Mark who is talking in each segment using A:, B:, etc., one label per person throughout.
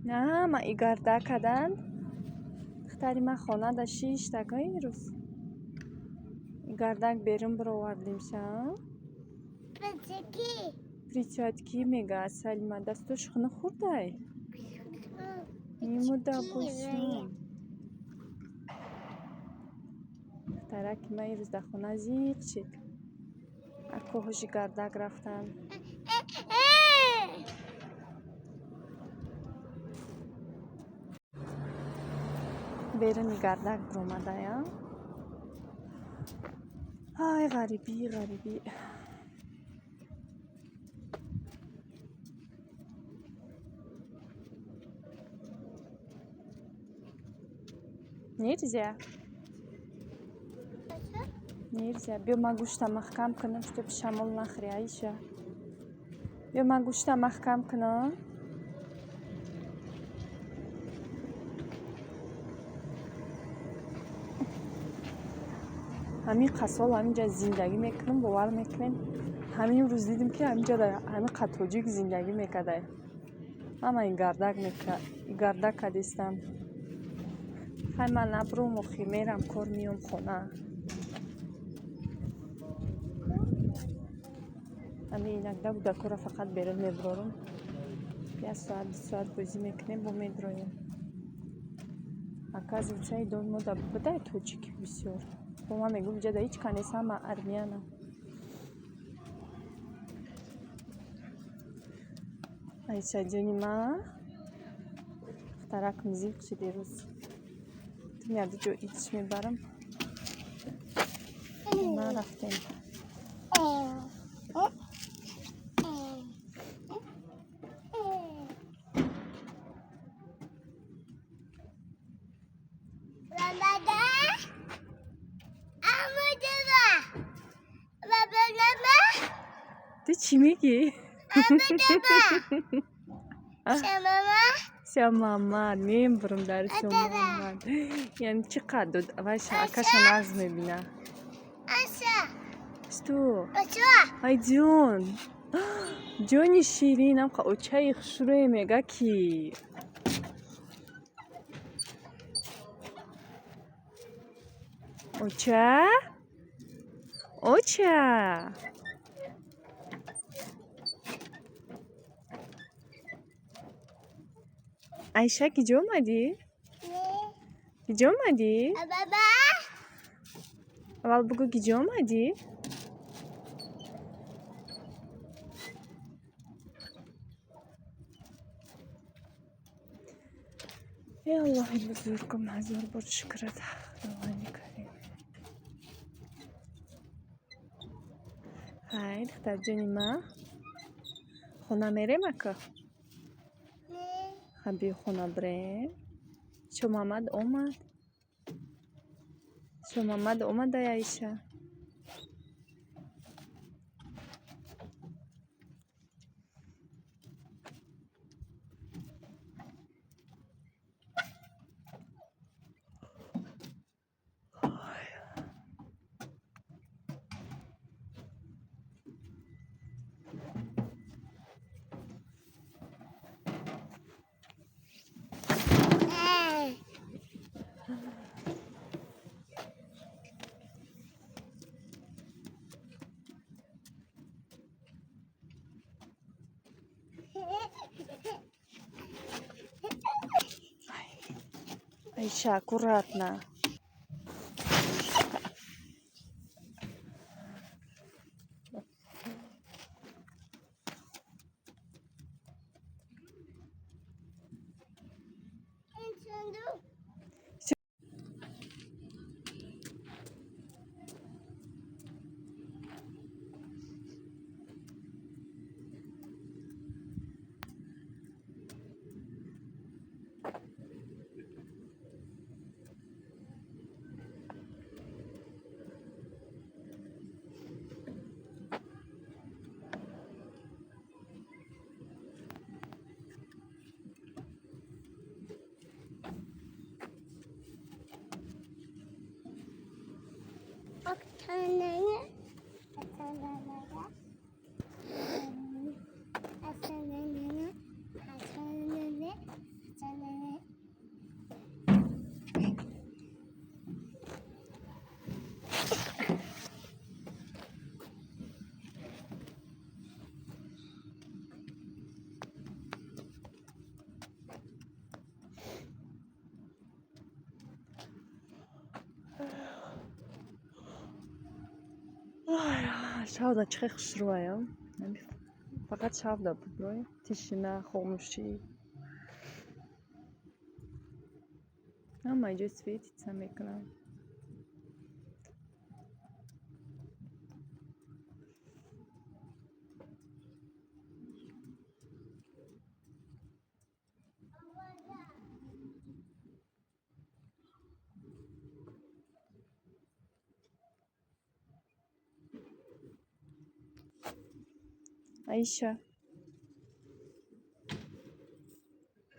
A: На, ма игардак карданд. Духтари ман хонада шиштака имрӯз. Игардак берун бировардимша.
B: Перчатки.
A: Перчатки мега, Асалима. Дастош хунук хӯрдай. Нимуда бошам. Духтараки ман имрӯз дар хона зиқ шид. Акоҳоши гардак рафтанд. Беруни гардак биромадая. Ай, ғарибӣ, ғарибӣ. Нельзя. Нельзя. Биё, ман гӯшта маҳкам кунам, чтоб шамол нахӯри, Аиша. Биё, ман гӯшта маҳкам кунам. Ҳамин қасол ҳаминҷа зиндагӣ мекунам, бовар мекунем. Ҳамин рӯз дидем, ки ҳаминҷа ҳамин қа тоҷик зиндагӣ мекардай. Ҳама гардак гардак кардистам. Хай, ман набуром охи, мерам кор, миём хона. Ҳамин инакда кӯдакҳоро фақат берун мебурорам. Як соат, 2 соат бозӣ мекунем, бо медроем. Оказывается, и дом мода будай тоҷики бисёр. Бо ман мегӯм, иҷа да ҳеҷ ка нест, ҳама армяна. Айшаҷони ман, духтаракам зиқ шид ирӯз. Ту ҷо идиш мебарам. Ман рафтем.
B: Baba. Amudaba. Baba baba.
A: Ту чӣ мегӣ?
B: Amudaba. Шамама.
A: Шамамад, мебурам дар шамамад. Яъне чӣ қад дод? Вайша, акаша нағз мебина.
B: Аша.
A: Что?
B: Аша.
A: Ай, ҷон. Ҷони ширин, амқа очаи хушрӯе мега ки. Оча? Оча? Айша, киҷо омадӣ? Киҷо омадӣ?
B: Baba.
A: Аввал бугӯ, киҷо омадӣ? Э, Аллоҳи бузургум, ҳазор бор шукрат, Худованди карим. Ҳай, духтарҷони ман, хона мерем ака? Ха, биё, хона бирем. Шомамад омад. Шомамад омадай, Аиша. Айша, аккуратно. Шавда чӣ хел хушрӯая. Фақат шавда буд, тишина, хомӯшӣ. Ҳама иҷо светиться мекунад. Аиша.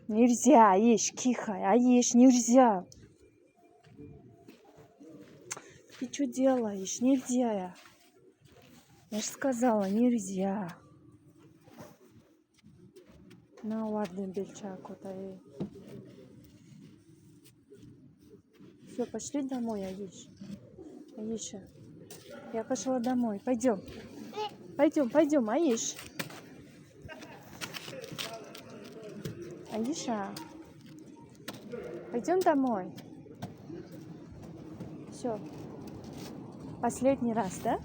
A: Нельзя, Аиш, тихо, Аиш, нельзя. Ты что делаешь? Нельзя. Я же сказала, нельзя. Наовардем белчакота. Все, пошли домой, Аиш. Аиша, я пошла домой. Пойдем. Пойдем, пойдем, Аиш. Аиша, пойдем домой. Все. Последний раз, да?